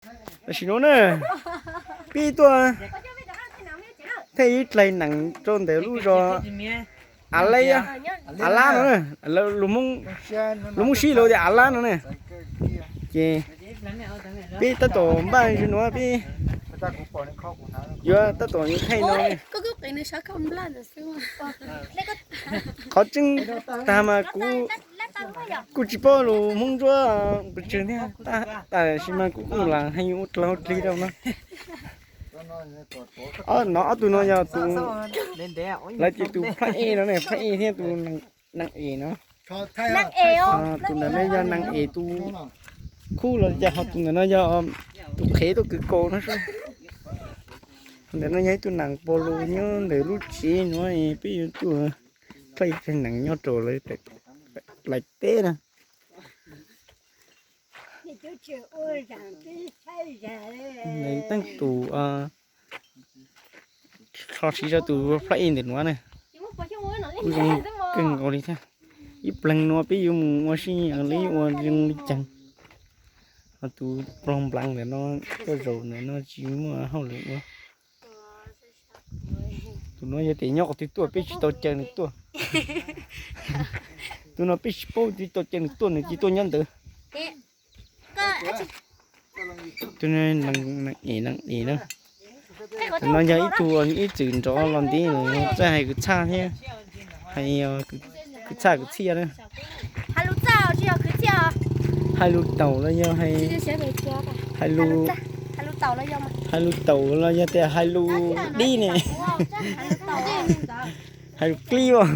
Tam sim no na, pib tuaj thaij ib dlaig nees rau ntawm lub zos Av Lab, Av Lab no, lus Hmoob Sib lus tias Av Lab no na. Ces peb tab tom npaj ntsis nuav peb yuav tab tom thaij no. Qhov tseeb tag mas kuv kuj tsis paub lus Hmoob Ntsuab pes tsawg thiab, tab sis mas kuv kuj lam hais ua dlaag ua dlig rau no. Nov ob tug no yog tus, lawv tias tus Phaj Ej no ne, Phaj Ej thiab tus Nees Es no. Tus ntawm no yog Nees Es tus khub los cas, ho tus ntawm no yog tus qhev tuaj kwv kaus no. Ntawm no yog ib tug nees pos lus nyob ntawm lub tsev nuav, peb yuav tuaj thaij nees nyob rau lawv lais teb na. Nws teeb tus, ho siv rau tus Phaj Ej ntawm nuav na. Kuj zoo kawg nkaus li thiab. Ib pleeg nuav peb yuav mus ua si li ua zoo li cas. Ho tus ploog nplaas ntawm no, tuaj zaum ntawm no tsis muaj hauj lwm ua. Tus nuav yog tias nyob qhov twg tuaj peb tsis tau caw nws tuaj. Tus no peb tsis paub twb tau caw nws tuaj, nws cia tuaj nyob ntawd. Tus Nees Es na. Tus no yog ib tug ib txwm nrov los ntev, txawj hais kwv txhaj thiab, hais kwv txhaj kwv txhiaj na. Hais lus taum los yog hais, hais lus, hais lus taum los yog tias hais lus dib ne. Hais lus dib os.